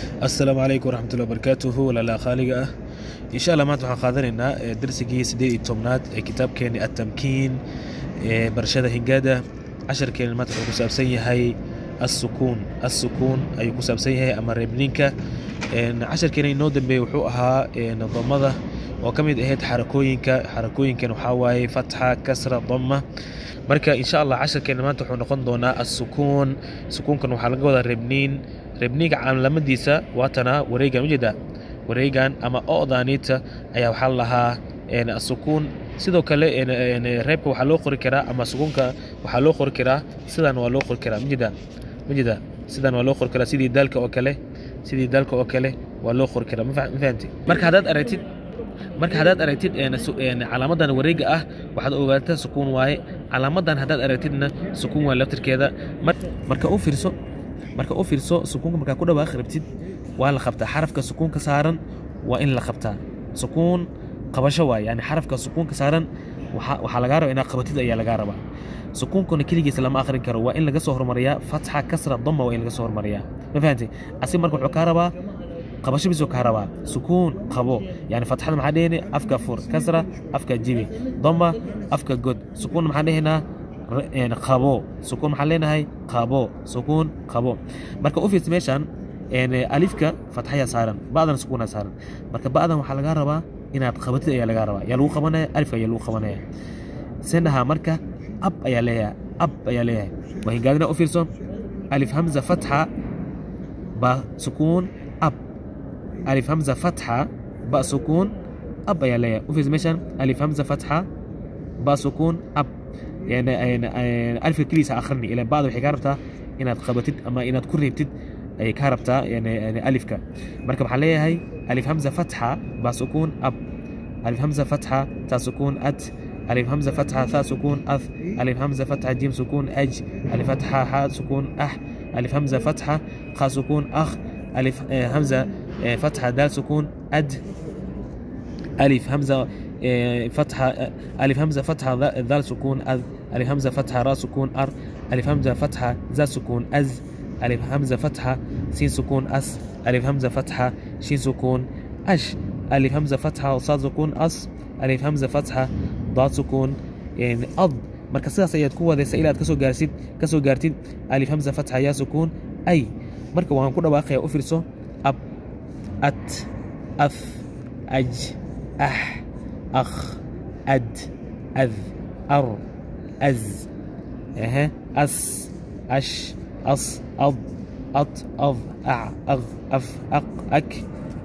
Asalaamu calaykum waraxmatullahi wabarakaatuhu. Walaalaha khaaliga ah, insha Allah maanta waxaan qaadanaynaa darsigii 18aad ee kitaabkeeni Attamkiin ee barashada hingaada. Casharkeeni maanta wuxuu ku saabsan yahay assukuun. Assukuun ayuu ku saabsan yahay ama reebninka. Casharkeeni inoo dambeeyey wuxuu ahaa damada oo ka mid ahayd xarakooyinka. Xarakooyinkan waxaa waaye fatxa, kasra, dama. Marka insha Allah casharkeena maanta wuxuu noqon doonaa assukuun. Sukuunkan waxaa laga wadaa reebniin. Reebniinka calaamadiisa waatana wareegan, ujeedaa wareegan ama o'daaniita ayaa waxaa la lahaa asukuun. Sidoo kale reebka waxaa loo qori karaa ama sukuunka waxaa loo qori karaa sidan, waa loo qori karaa, majeeda, majeeda, sidan waa loo qori karaa, sidii daalka oo kale, sidii daalka oo kale waa loo qori karaa. Ma fahanti? Marka haddaad aragtid calaamadan wareega ah, waxaad ogaataa sukuun waaye. Calaamadan haddaad aragtidna sukuun waaye laftirkeeda. Marka u fiirso, marka u fiirso, sukuunka markaa ku dhawaaqi rabtid waa la qabtaa. Xarafka sukuunka saaran waa in la qabtaa. Sukuun qabasho waaye, yani xarafka sukuunka saaran waxaa lagaa rabaa inaad qabatid ayaa lagaa rabaa. Sukuunkuna keligiisa lama akhrin karo, waa in laga soo hormariyaa fatxa, kasra, dama, waa in laga soo hormariyaa. Ma fahantay? Asiga marka wuxuu kaa rabaa qabasho bisuu kaa rabaa. Sukuun qabo, yani fatxada maxaa dhehni? Afka fur. Kasra afka jibi. Dama afka god. Sukuun maxaa dhehnaa? Qabo. Sukuun maxaan leenahay? Qabo. Sukuun qabo. Marka u fiirsa meeshan, alifka fatxayaa saaran, ba'dana sukuunaa saaran. Marka ba'dan waxaa lagaa rabaa inaad qabatid ayaa lagaa rabaa. Yaa lagu qabanaya? Alifka ayaa lagu qabanaya. Seen dhahaa marka? Ab ayaa leeyahay, ab ayaa leeyahay. Waa hingaadina. U fiirso: alif hamza fatxa ba sukuun ab, alif hamza fatxa ba sukuun ab ayaa leeyahay. U fiirso meeshan: alif hamza fatxa ba sukuun ab. Yani alifka keligiisa akhrini, ilan ba'da waxay kaa rabtaa inaad qabatid ama inaad ku reebtid ayay kaa rabtaa, yani alifka. Marka waxaa leeyahay alif hamza fatxa ba sukuun ab, alif hamza fatxa ta sukuun at, alif hamza fatxa tha sukuun ath, alif hamza fatxa jim sukuun aj, alif fatxa xa sukuun ah, alif hamza fatxa kha sukuun akh, alif hamza fatxa dal sukuun ad, alif hamza fatxa, alif hamza fatxa dal sukuun ad, alif hamza fatxa ra sukuun ar, alif hamza fatxa za sukuun az, alif hamza fatxa sin sukuun as, alif hamza fatxa shin sukuun ash, alif hamza fatxa sad sukuun as, alif hamza fatxa daad sukuun yani ad. Marka sidaas ayaad ku wadaysa ilaa aad kasoo gaarsid, kasoo gaartid alif hamza fatxa yaa sukuun ay. Marka waan ku dhawaaqaya, u fiirso: ab, at, af, aj, ah, akh, ad, ad, ar, az, ehe, as, ash, as, ad, at, ad, ac, ag, af, aq, ak,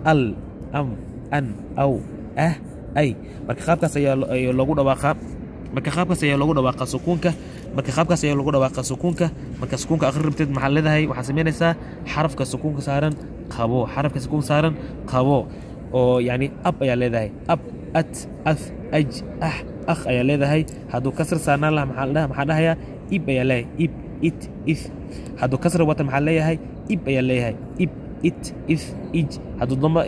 al, am, an, aw, ah, ay. Marka qaabkaas ayaa loogu dhawaaqaa. Marka qaabkaas ayaa loogu dhawaaqa sukuunka. Marka qaabkaas ayaa loogu dhawaaqa sukuunka. Marka sukuunka akhri rabtid maxaa leedahay? Waxaad samaynaysaa xarafka sukuunka saaran qabo, xarafka sukuunka saaran qabo, oo yani ab ayaa leedahay: ab, at, af, aj, ah, akh ayaa leedahay. Hadduu kasr saarnaan laha maxaa dhahayaa? Ib ayaa leeyahay: ib, it, if. Hadduu kasra wata maxaa leeyahay? Ib ayaa leeyahay: ib, it, if, ij. Hadduu dama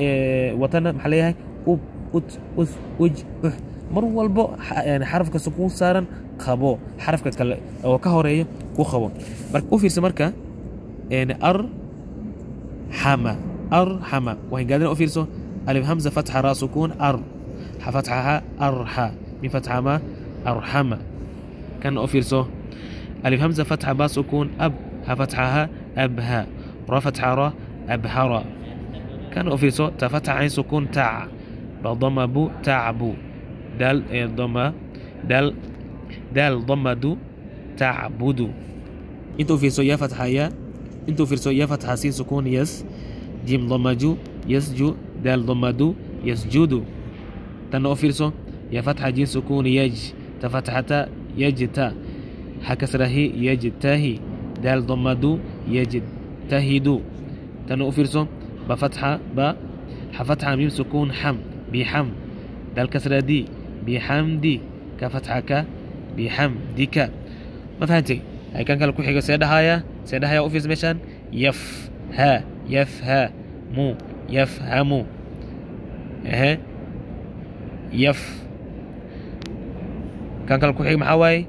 watana maxaa leeyahay? Ub, ut, uth, uj, uh. Mar walbo yani xarafka sukuun saaran qabo, xarafka kale oo ka horeeyo ku qabo. Marka u fiirsa marka ar xama, arxama waa hingaadina. U fiirso: alif hamza fatxa ra sukuun ar, xa fatxa ha, arxa, min fatxa ma, arxama. Kan u fiirso: alif hamza fatxa ba sukuun ab, ha fatxa ha, abha, ra fatxa ra, abhara. Kan u fiirso: ta fatxa cayn sukuun tac, ba dama bu, tacbu, dal dama dal, dal dama du, tacbudu. Inta u fiirso: ya fatxa ya. Inta u fiirso: ya fatxa sin sukuun yas, jim dama ju, yasju, dal dama du, yasjudu. Tanna u fiirso: ya fatxa jin sukuun yaj, ta fatxata, yajta, ha kasrahi, yajtahi, dal dama du, yajtahidu. Tanna u fiirso: ba fatxa ba, xa fatxa mim sukuun xam, bixam, dal kasra di, bixamdi, ka fatxa ka, bixamdika. Ma fahantay? Hay, kan kale ku xiga see dhahaya? See dhahaya? U fiirsa meeshaan: yaf ha, yafha mu, yafhamu. Ehe, yaf. Kan kale ku xiga maxaa waaye?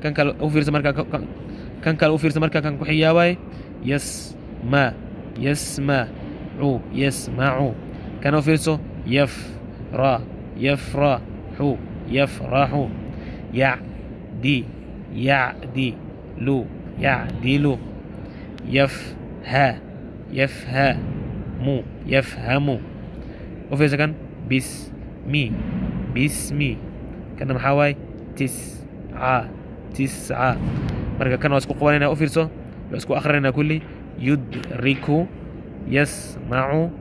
Kan kale u fiirsa marka, kan kale u fiirsa marka, kan ku xigaa waaye yas ma, yasma. Cu, yasmacu. Kana u fiirso, yaf ra, yafraxu, yafraxu. Yacdi, yacdi lu, yacdilu. Yafha, yafhamu, yafhamu. U fiirso kan, bismi, bismi. Kana maxaa waaye? Tisca, tisca. Marka kan waa isku qabanayna, u fiirso, waa isku akhrinaynaa kulli. Yudriku, yasmacu,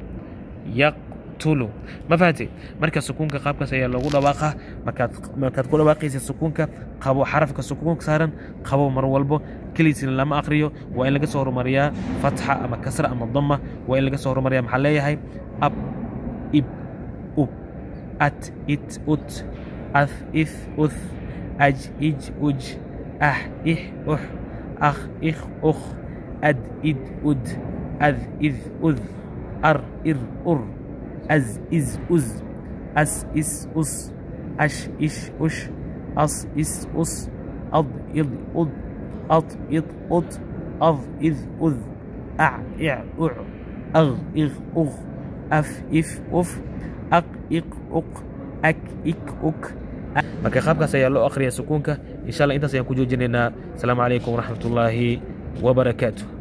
yaqtulu. Ma fahantay? Marka sukuunka qaabkaas ayaa loogu dhawaaqaa. Markaad ku dhawaaqaysa sukuunka, qabo xarafka sukuunka saaran, qabo mar walbo. Keliisina lama aqriyo, waa in laga soo horumariyaa fatxa ama kasra ama dama, waa in laga soo horumariyaa. Maxaa leeyahay? Ab, ib, ub, at, it, ut, ath, ith, uth, aj, ij, uj, ah, ix, ux, akh, ikh, ukh, ad, id, ud, ad, id, ud, ar, ir, ur, az, iz, uz, as, is, us, ash, ish, ush, as, is, us, ad, id, ud, at, id, ut, ad, id, ud, ac, ic, uc, ag, ig, ug, af, if, uf, aq, iq, uq, ak, ik, uk. Marka qaabkaas ayaa loo akhriyaa sukuunka. Insha Allah intaas ayaan ku joojinaynaa. Asalaamu calaykum waraxmatullaahi wabarakaatu.